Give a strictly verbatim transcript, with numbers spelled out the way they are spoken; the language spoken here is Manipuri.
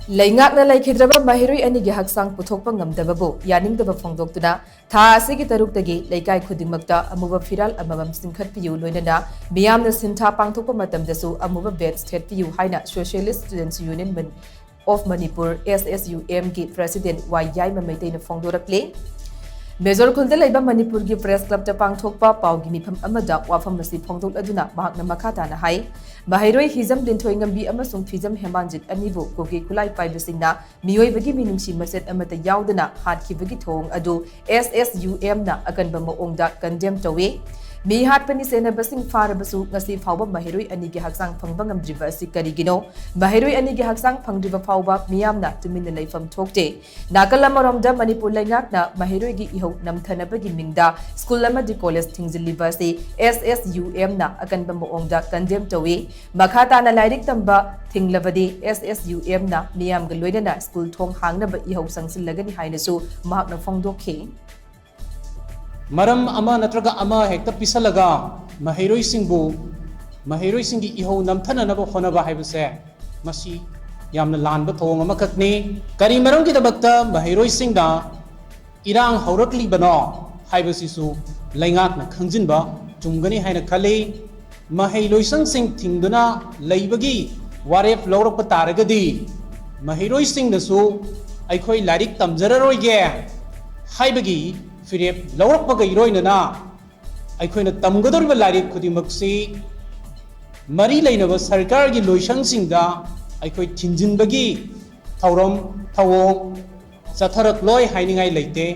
ꯂꯩꯉꯥꯛꯅ ꯂꯩꯈꯤꯗ꯭ꯔꯕ ꯃꯍꯩꯔꯣꯏ ꯑꯅꯤꯒꯤ ꯍꯛꯆꯥꯡ ꯄꯨꯊꯣꯛꯄ ꯉꯝꯗꯕꯕꯨ ꯌꯥꯅꯤꯡꯗꯕ ꯐꯣꯡꯗꯣꯛꯇꯨꯅ ꯊꯥ ꯑꯁꯤꯒꯤ ꯇꯔꯨꯛꯇꯒꯤ ꯂꯩꯀꯥꯏ ꯈꯨꯗꯤꯡꯃꯛꯇ ꯑꯃꯨꯕ ꯐꯤꯔꯥꯜ ꯑꯃꯃꯝ ꯆꯤꯡꯈꯠꯄꯤꯌꯨ, ꯂꯣꯏꯅꯅ ꯃꯤꯌꯥꯝꯅ ꯁꯤꯟꯊꯥ ꯄꯥꯡꯊꯣꯛꯄ ꯃꯇꯝꯗꯁꯨ ꯑꯃꯨꯕ badge ꯊꯦꯠꯄꯤꯌꯨ ꯍꯥꯏꯅ Socialist Students Union Man-, of Manipur, S S U M ꯒꯤ President ꯋꯥꯏ ꯌꯥꯏꯃ ꯃꯩꯇꯩꯅ ꯐꯣꯡꯗꯣꯔꯛꯂꯤ꯫ ꯃꯦꯖꯣꯔ ꯈꯨꯜꯗ ꯂꯩꯕ ꯃꯅꯤꯄꯨꯔꯒꯤ Press Clubꯇ ꯄꯥꯡꯊꯣꯛꯄ ꯄꯥꯎꯒꯤ ꯃꯤꯐꯝ ꯑꯃꯗ ꯋꯥꯐꯝ ꯑꯁꯤ ꯐꯣꯡꯗꯣꯛꯂꯗꯨꯅ ꯃꯍꯥꯛꯅ ꯃꯈꯥ ꯇꯥꯅ ꯍꯥꯏ, ꯃꯍꯩꯔꯣꯏ ꯍꯤꯖꯝ ꯂꯤꯟꯊꯣꯏꯉꯝꯕꯤ ꯑꯃꯁꯨꯡ ꯐꯤꯖꯝ ꯍꯦꯃꯥꯟꯖꯤꯠ ꯑꯅꯤꯕꯨ ꯀꯨꯀꯤ ꯈꯨꯠꯂꯥꯏ ꯄꯥꯏꯕꯁꯤꯡꯅ ꯃꯤꯑꯣꯏꯕꯒꯤ ꯃꯤꯅꯨꯡꯁꯤ ꯃꯆꯦꯠ ꯑꯃꯠꯇ ꯌꯥꯎꯗꯅ ꯍꯥꯠꯈꯤꯕꯒꯤ ꯊꯧꯑꯣꯡ ꯑꯗꯨ S S U Mꯅ ꯑꯀꯟꯕ ꯃꯑꯣꯡꯗ condemn ꯇꯧꯏ꯫ ꯃꯤ ꯍꯥꯠꯄꯅꯤ ꯆꯦꯟꯅꯕꯁꯤꯡ ꯐꯥꯔꯕꯁꯨ ꯉꯁꯤ ꯐꯥꯎꯕ ꯃꯍꯩꯔꯣꯏ ꯑꯅꯤꯒꯤ ꯍꯛꯆꯥꯡ ꯐꯪꯕ ꯉꯝꯗ꯭ꯔꯤꯕ ꯑꯁꯤ ꯀꯔꯤꯒꯤꯅꯣ? ꯃꯍꯩꯔꯣꯏ ꯑꯅꯤꯒꯤ ꯍꯛꯆꯥꯡ ꯐꯪꯗ꯭ꯔꯤꯕ ꯐꯥꯎꯕ ꯃꯤꯌꯥꯝꯅ ꯇꯨꯃꯤꯟꯅ ꯂꯩꯐꯝ ꯊꯣꯛꯇꯦ꯫ ꯅꯥꯀꯜ ꯑꯃꯔꯣꯝꯗ ꯃꯅꯤꯄꯨꯔ ꯂꯩꯉꯥꯛꯅ ꯃꯍꯩꯔꯣꯏꯒꯤ ꯏꯍꯧ ꯅꯝꯊꯅꯕꯒꯤ ꯃꯤꯡꯗ ꯁ꯭ꯀꯨꯜ ꯑꯃꯗꯤ ꯀꯣꯂꯦꯖ ꯊꯤꯡꯖꯤꯜꯂꯤꯕ ꯑꯁꯤ S S U Mꯅ ꯑꯀꯟꯕ ꯃꯑꯣꯡꯗ condemn ꯇꯧꯏ꯫ ꯃꯈꯥ ꯇꯥꯅ ꯂꯥꯏꯔꯤꯛ ꯇꯝꯕ ꯊꯤꯡꯂꯕꯗꯤ S S U Mꯅ ꯃꯤꯌꯥꯝꯒ ꯂꯣꯏꯅꯅ ꯁ꯭ꯀꯨꯜ ꯊꯣꯡ ꯍꯥꯡꯅꯕ ꯏꯍꯧ ꯆꯪꯁꯤꯜꯂꯒꯅꯤ ꯍꯥꯏꯅꯁꯨ ꯃꯍꯥꯛꯅ ꯐꯣꯡꯗꯣꯛꯈꯤ꯫ ꯃꯔꯝ ꯑꯃ ꯅꯠꯇ꯭ꯔꯒ ꯑꯃ ꯍꯦꯛꯇ ꯄꯤꯁꯜꯂꯒ ꯃꯍꯩꯔꯣꯏꯁꯤꯡꯕꯨ ꯃꯍꯩꯔꯣꯏꯁꯤꯡꯒꯤ ꯏꯍꯧ ꯅꯝꯊꯅꯅꯕ ꯍꯣꯠꯅꯕ ꯍꯥꯏꯕꯁꯦ ꯃꯁꯤ ꯌꯥꯝꯅ ꯂꯥꯟꯕ ꯊꯧꯑꯣꯡ ꯑꯃꯈꯛꯅꯤ꯫ ꯀꯔꯤ ꯃꯔꯝꯒꯤꯗꯃꯛꯇ ꯃꯍꯩꯔꯣꯏꯁꯤꯡꯗ ꯏꯔꯥꯡ ꯍꯧꯔꯛꯂꯤꯕꯅꯣ ꯍꯥꯏꯕꯁꯤꯁꯨ ꯂꯩꯉꯥꯛꯅ ꯈꯪꯖꯤꯟꯕ ꯆꯨꯝꯒꯅꯤ ꯍꯥꯏꯅ ꯈꯜꯂꯤ꯫ ꯃꯍꯩ ꯂꯣꯏꯁꯪꯁꯤꯡ ꯊꯤꯡꯗꯨꯅ ꯂꯩꯕꯒꯤ ꯋꯥꯔꯦꯞ ꯂꯧꯔꯛꯄ ꯇꯥꯔꯒꯗꯤ ꯃꯍꯩꯔꯣꯏꯁꯤꯡꯅꯁꯨ ꯑꯩꯈꯣꯏ ꯂꯥꯏꯔꯤꯛ ꯇꯝꯖꯔꯔꯣꯏꯒꯦ ꯍꯥꯏꯕꯒꯤ ꯐꯤꯔꯦꯞ ꯂꯧꯔꯛꯄꯒ ꯏꯔꯣꯏꯅꯅ ꯑꯩꯈꯣꯏꯅ ꯇꯝꯒꯗꯧꯔꯤꯕ ꯂꯥꯏꯔꯤꯛ ꯈꯨꯗꯤꯡꯃꯛꯁꯤ ꯃꯔꯤ ꯂꯩꯅꯕ ꯁꯔꯀꯥꯔꯒꯤ ꯂꯣꯏꯁꯪꯁꯤꯡꯗ ꯑꯩꯈꯣꯏ ꯊꯤꯟꯖꯤꯟꯕꯒꯤ ꯊꯧꯔꯝ ꯊꯧꯑꯣꯡ ꯆꯠꯊꯔꯛꯂꯣꯏ ꯍꯥꯏꯅꯤꯡꯉꯥꯏ ꯂꯩꯇꯦ꯫